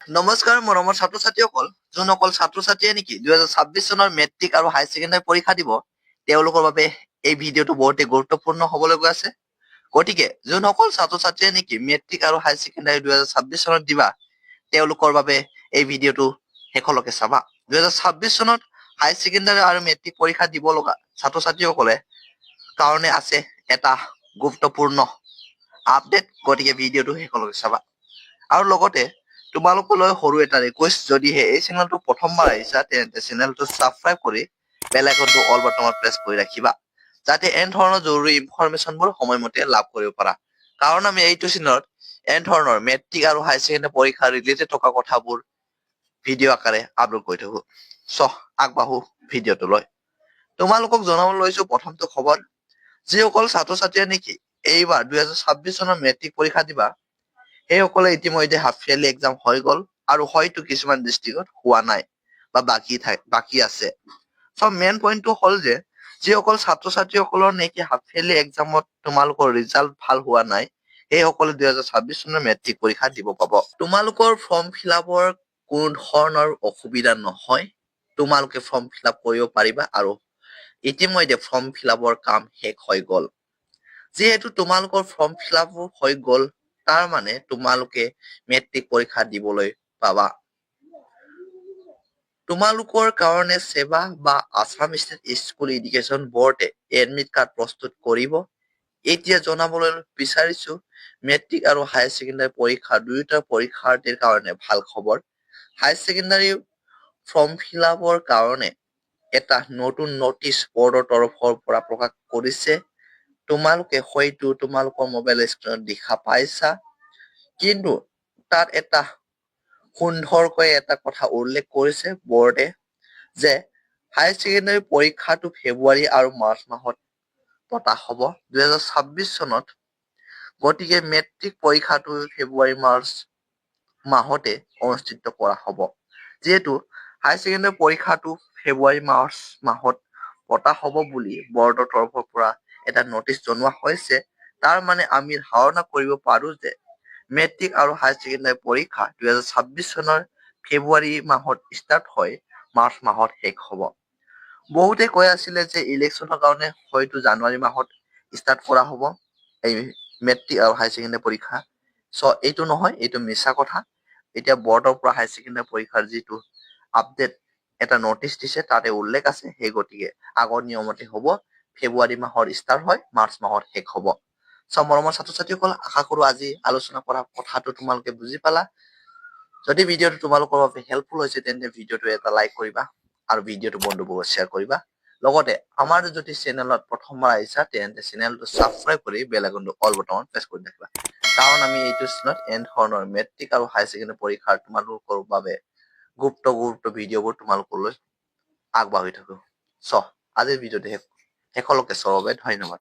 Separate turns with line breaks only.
নমস্কাৰ মৰমৰ ছাত্ৰ ছাত্ৰীসকল। যোনসকল ছাত্ৰ ছাত্ৰীয়ে নেকি 2026 চনৰ মেট্ৰিক আৰু হায়াৰ ছেকেণ্ডাৰী পৰীক্ষা দিব, তেওঁলোকৰ বাবে এই ভিডিঅ'টো বহুতেই গুৰুত্বপূৰ্ণ হ'বলৈ গৈ আছে। গতিকে যোনসকল ছাত্ৰ ছাত্ৰীয়ে নেকি মেট্ৰিক আৰু হায়াৰ ছেকেণ্ডাৰী 2026 চনত দিবা, তেওঁলোকৰ বাবে এই ভিডিঅ'টো শেষলৈকে চাবা। 2026 চনত হায়াৰ ছেকেণ্ডাৰী আৰু মেট্ৰিক পৰীক্ষা দিব লগা ছাত্ৰ ছাত্ৰীসকলে কাৰণে আছে এটা গুৰুত্বপূৰ্ণ আপডেট। গতিকে ভিডিঅ'টো শেষলৈকে চাবা। আৰু লগতে তোমালোকলৈ সৰু এটা ৰিকুৱেষ্ট, যদিহে এই চেনেলটো প্ৰথমবাৰ আহিছা, তেন্তে চেনেলটো ছাবস্ক্ৰাইব কৰি বেল আইকনটো অল বটনত প্ৰেছ কৰি ৰাখিবা, যাতে এনেধৰণৰ জৰুৰী ইনফৰমেশ্যনবোৰ সময়মতে লাভ কৰিব পাৰা। কাৰণ আমি এইটো চেনেলত এনেধৰণৰ মেট্ৰিক আৰু হায়াৰ ছেকেণ্ডাৰী পৰীক্ষাৰ ৰিলেটেড থকা কথাবোৰ ভিডিঅ' আকাৰে আপলোড কৰি থাকো। চ আগবাঢ়ো ভিডিঅ'টোলৈ। তোমালোকক জনাব লৈছো প্ৰথমটো খবৰ, যিসকল ছাত্ৰ ছাত্ৰীয়ে নেকি এইবাৰ 2026 চনৰ মেট্ৰিক পৰীক্ষা দিবা, সেইসকলে ইতিমধ্যে হাফ ইয়াৰলি এক্সাম হৈ গ'ল আৰু হয়তো কিছুমান ডিষ্ট্ৰিক্টত হোৱা নাই বা বাকী আছে। চ' মেইন পইণ্টটো হ'ল যে যিসকল ছাত্ৰ ছাত্ৰীসকলৰ নেকি হাফ ইয়াৰলি এক্সামত তোমালোকৰ ৰিজাল্ট ভাল হোৱা নাই, সেইসকলে 2026 চনৰ মেট্ৰিক পৰীক্ষা দিব পাব। তোমালোকৰ ফৰ্ম ফিল আপৰ কোনো ধৰণৰ অসুবিধা নহয়। তোমালোকে ফৰ্ম ফিল আপ কৰিব পাৰিবা আৰু ইতিমধ্যে ফৰ্ম ফিল আপৰ কাম শেষ হৈ গ'ল। যিহেতু তোমালোকৰ ফৰ্ম ফিল আপ হৈ গ'ল, তাৰ মানে তোমালোকে মেট্ৰিক পৰীক্ষা দিবলৈ পাবা। তোমালোকৰ কাৰণে ছেবা বা আছাম ষ্টেট স্কুল এডুকেশ্যন বৰ্ডে এডমিট কাৰ্ড প্ৰস্তুত কৰিব। এতিয়া জনাবলৈ বিচাৰিছো, মেট্ৰিক আৰু হায়াৰ ছেকেণ্ডাৰী পৰীক্ষা দুয়োটা পৰীক্ষাৰ্থীৰ কাৰণে ভাল খবৰ। হায়াৰ ছেকেণ্ডাৰী ফৰ্ম ফিল আপৰ কাৰণে এটা নতুন নটিচ বৰ্ডৰ তৰফৰ পৰা প্ৰকাশ কৰিছে। তোমালোকে হয়তো তোমালোকৰ মোবাইল স্ক্ৰীণত দেখা পাইছা। কিন্তু তাত এটা সুন্দৰকৈ এটা কথা উল্লেখ কৰিছে বৰ্ডে যে হায়াৰ ছেকেণ্ডাৰী পৰীক্ষাটো ফেব্ৰুৱাৰী আৰু মাৰ্চ মাহত পতা হ'ব 2026 চনত। গতিকে মেট্ৰিক পৰীক্ষাটো ফেব্ৰুৱাৰী মাৰ্চ মাহতে অনুষ্ঠিত কৰা হ'ব। যিহেতু হায়াৰ ছেকেণ্ডাৰী পৰীক্ষাটো ফেব্ৰুৱাৰী মাৰ্চ মাহত পতা হ'ব বুলি বৰ্ডৰ তৰফৰ পৰা এটা নটিচ জনোৱা হৈছে, তাৰ মানে আমি ধাৰণা কৰিব পাৰো যে মেট্ৰিক আৰু হায়াৰ ছেকেণ্ডাৰী পৰীক্ষা 2026 চনৰ ফেব্ৰুৱাৰী মাহত ষ্টাৰ্ট হৈ মাৰ্চ মাহত শেষ হ'ব। বহুতে কৈ আছিলে যে ইলেকশ্যনৰ কাৰণে হয়তো জানুৱাৰী মাহত ষ্টাৰ্ট কৰা হ'ব এই মেট্ৰিক আৰু হায়াৰ ছেকেণ্ডাৰী পৰীক্ষা। চ' এইটো নহয়, এইটো মিছা কথা। এতিয়া বৰ্ডৰ পৰা হায়াৰ ছেকেণ্ডাৰী পৰীক্ষাৰ যিটো আপডেট এটা নটিচ দিছে, তাতে উল্লেখ আছে। সেই গতিকে আগৰ নিয়মতে হ'ব, ফেব্ৰুৱাৰী মাহৰ ষ্টাৰ্ট হয় মাৰ্চ মাহত শেষ হ'ব। চ' মৰমৰ ছাত্ৰ ছাত্ৰীসকল, আশা কৰো আজি আলোচনা কৰা কথাটো তোমালোকে বুজি পালা। যদি ভিডিঅ'টো তোমালোকৰ বাবে হেল্পফুল হৈছে, তেন্তে ভিডিঅ'টো এটা লাইক কৰিবা আৰু ভিডিঅ'টো বন্ধুবৰ্গক শ্বেয়াৰ কৰিবা। লগতে আমাৰ যদি চেনেলত প্ৰথমবাৰ আহিছা, তেন্তে চেনেলটো ছাবস্ক্ৰাইব কৰি বেল আইকনটো অল বটনত প্ৰেছ কৰি ৰাখিবা। কাৰণ আমি এইটো চেনেলত এনেধৰণৰ মেট্ৰিক আৰু হায়াৰ ছেকেণ্ডাৰী পৰীক্ষাৰ তোমালোকৰ বাবে গুপ্ত গুৰুত্ব ভিডিঅ'বোৰ তোমালোকলৈ আগবাঢ়ি থাকো। চ' আজিৰ ভিডিঅ'টো শেষলৈকে চোৱাৰ বাবে ধন্যবাদ।